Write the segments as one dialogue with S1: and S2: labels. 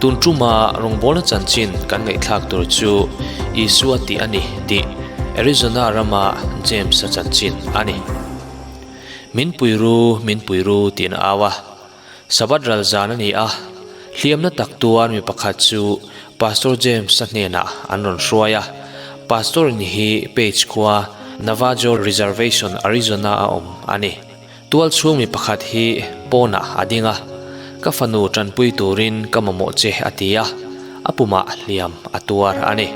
S1: Tun tuma rawngbawlna chanchin kan ngaihthlak tur chu Isua tih a ni tih Arizona rama James-a chanchin a ni. Min pui ru, min pui ru tiin a au a. Sabbath ral zan a ni a, hliamna tak tuar mi pakhat chu Pastor James-a hnenah an rawn hruai a. Pastor in hi Page khua Navajo Reservation, Arizona a awm a ni. Tual chhung mi pakhat hi pawnah a ding a, Ka fanu tanpui turin ka mamawh che a ti a, a pumah hliam a tuar a ni.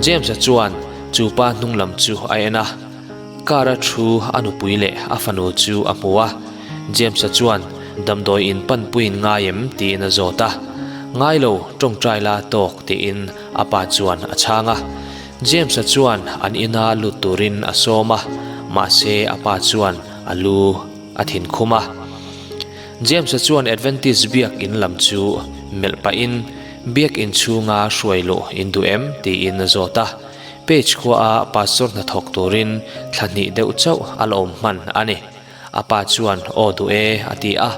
S1: James-a chuan chu pa hnung lam chu a en a, car a thu a nupui leh a fanu chu a hmu a. James-a chuan damdawi in panpuiin ngai em tiin a zawt a, Ngai lo, tawngtai la tawk tiin a pa chuan a chhang a. James-a chuan an ina lut turin a sawm a, mahse a pa chuan a lu a thin khum a. James-a chuan Adventist biak in lam chu melh pahin biak in chhunga hruai luh in duh em tiin a zawt a. Page khuaa pastor hnathawk turin thla hnih deuh chauh a la awm hman a ni. A pa chuan aw duh e a ti a,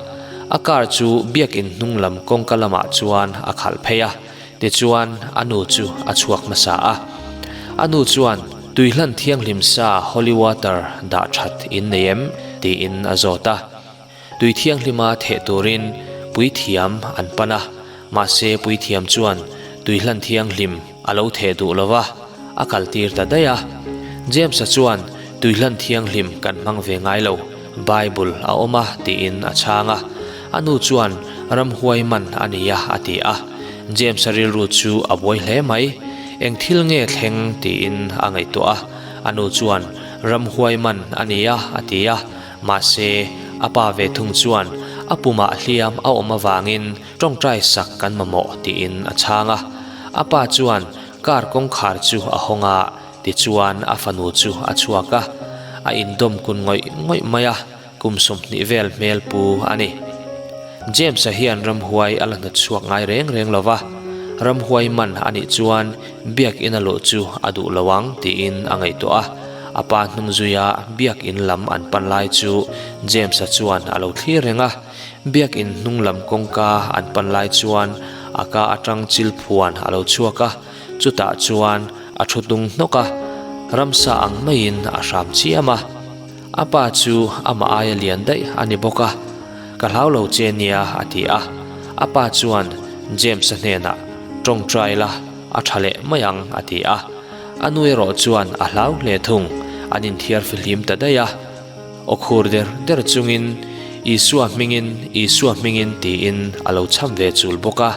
S1: a car chu biak in hnung lam kawngka lamah chuan a khalh phei a. Tichuan, a nu chu a chhuak hmasa a. A nu chuan, Tuihlan thianghlim sa, holy water, dah that in nei em? tiin a zawt a. Tui thianghlima theh turin puithiam an pan a, mahse puithiam chuan tuihlan thianghlim a lo theh duh lo va, a kaltir ta daih a. James-a chuan, Tuihlan thianghlim kan hmang ve ngai lo, Bible a awm a tiin a chhang a. A nu chuan ramhuai man a ni a a ti a. James-a rilru chu a buai hle mai. Eng thil nge thleng tiin a ngaihtuah a. A nu chuan ramhuai man a ni a a ti a. Mahse, a pa ve thung chuan a pumah hliam a awm avangin tawngtai sak kan mamawh tiin a chhang a. A pa chuan car kawngkhar chu a hawng a. Tichuan a fanu chu a chhuak a, a indawm kun ngawih ngawih mai a, kum 20 vel hmel pu a ni. James-a hian ramhuai a la hnawt chhuak ngai reng reng lo va, ramhuai man a nih chuan biakinn a luh chu a duh lo ang tiin a ngaihtuah a, a pa hnung zuia biakinn lam an pan lai chu James-a chuan a lo thlir reng a, biakinn hnung lam kawngka an pan lai chuan a ka atang chil phuan a lo chhuak a, Chutah chuan a thu tung hnawk a, ramsa ang maiin a hram chiam a. A pa chu amah aia lian daih a ni bawk a, Ka hlau lo che nia a ti a. A pa chuan James-a hnenah, Tawngtai la, a tha leh mai ang a ti a. A nu erawh chuan a hlau hle thung, an inthiar fihlim ta daih a. Aw khur der der chungin, Isua hmingin, Isua hmingin tiin a lo cham ve chul bawk a.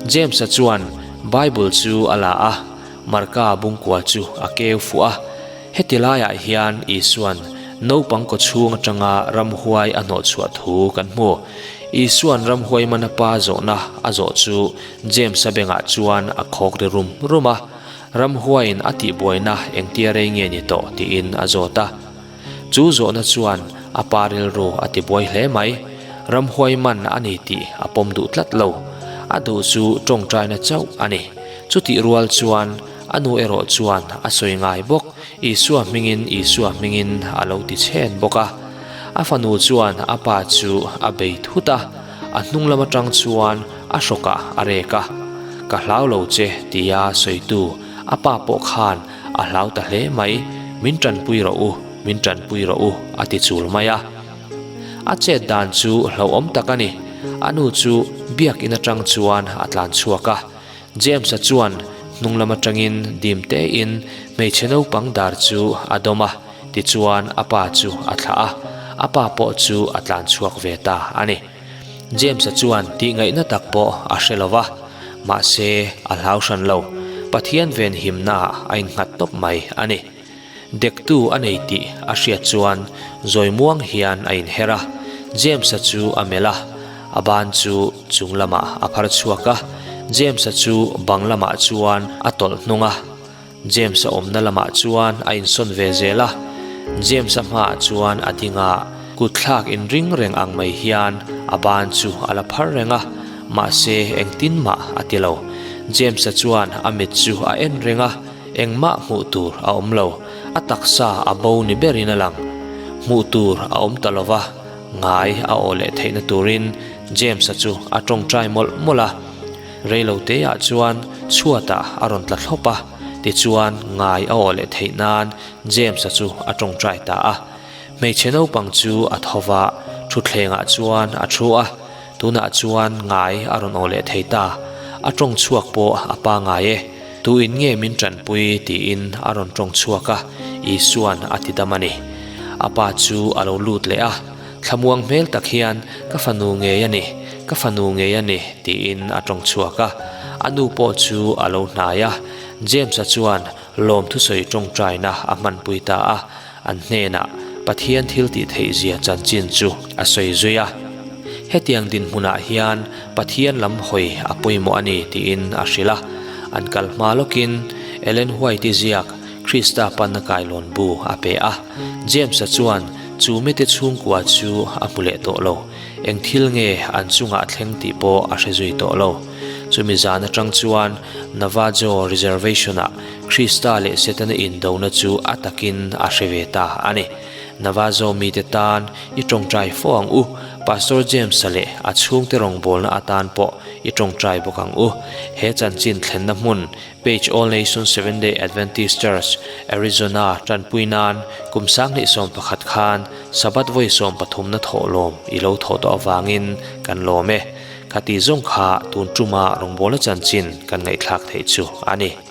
S1: James-a chuan Bible chu a la a, Marka bungkua chu a keu fuh a. Heti laiah hian Isua'n naupang kaw chhung atanga ramhuai a hnawhchhuah thu kan hmu. Isua'n ramhuai mana pa zawhna a zawh chu James-a bengah chuan a khawk ri rum rum a, Ramhuaiin a tihbuaina engtia rei nge ni tawh tiin a zawt a. Chu zawhna chuan a pa rilru a ti buai hle mai. Ramhuai man a ni tih a pawm duh tlat lo. A duh chu tawngtaina chauh a ni. Chutih rual chuan a nu erawh chuan a sawi ngai bawk, Isua hmingin, Isua hmingin a lo ti chhen bawk a. A fanu chuan a pa chu a bei thut a, a hnung lam atang chuan a hrawkah a rek a. Ka hlau lo che tia sawitu a pa pawh khan A hlau ta hle mai, Min tanpui rawh u, min tanpui rawh u, a ti chul mai a. A chet dan chu hlauhawm tak a ni. A nu chu biakin atang chuan a tlan chhuak a. James-a chuan hnung lam atangin dim tein hmeichhe naupang dar chu a dawm a, tichuan a pa chu a thlah a, a pa pawh chu a tlan chhuak ve ta a ni. James-a chuan tihngaihna tak pawh a hre lo va, mahse a hlau hran lo. Pathian venhimnaah a innghat tawp mai a ni. Dektu a nei tih a hriat chuan zawi muang hian a inher a, James-a chu a melh a, a ban chu chung lamah a phar chhuak a, James-a chu bang lamah chuan a tawlh hnung a. James-a awmna lamah chuan a insawn ve zel a, James-a hmaah chuan a ding a, kut thlak inring reng ang mai hian a ban chu a la phar reng a, mahse engtin mah a ti lo. James-a chuan a mit chu a en reng a, engmah hmuh tur a awm lo, a taksa a bo ni berin a lang. Hmuh tur a awm ta lo va, ngai a awh leh theihna turin James-a chu a tawngtai mawlh mawlh a. Reiloteah chuan chhuatah a rawn tla thlawp a, tichuan ngai a awh leh theih nan James-a chu a tawngtai ta a. Hmeichhe naupang chu a tho va, thutthlengah chuan a thu a, tunah chuan ngai a rawn awh leh thei ta. A tawng chhuak pawh a pangai e. Tuin nge min tanpui tiin a rawn tawng chhuak a, Isua'n a ti dam a ni. A pa chu a lo lut leh a, Thlamuang hmel tak hian, Ka fanu ngei a ni, ka fanu ngei a ni, tiin a tawng chhuak a. A nu pawh chu a lo hnai a. James-a chuan lawm thusawi tawngtaina a hmanpui ta a, an hnenah Pathian thil tih theih zia chanchin chu a sawi zui a. Hetiang dinhmunah hian Pathian lam hawi a pawimawh a ni tiin a hrilh a. An kal hma lawkin Ellen White-i ziak Krista panna kailawn bu a pe a. James-a chuan chu mite chhungkua chu a hmu leh tawh lo. Eng thil nge an chungah thleng tih pawh a hre zui tawh lo. Chumi zan atang chuan Navajo Reservation-ah Krista leh Setana indona chu a takin a hre ve ta a ni. Navajo mite tan i tawngtai fo ang u, Pastor James-a leh a chhungte rawngbawlna atan pawh i tawngtai bawk ang u. He chanchin thlenna hmun Page All Nations Seventh Day Adventist Church, Arizona tanpui nan kum 2011 khan Sabbath vawi sawmpathumna thawhlawm i lo thawh tawh avangin kan lawm e. Khati zawng kha tun tuma rawngbawlna chanchin kan ngaihthlak theih chu a ni.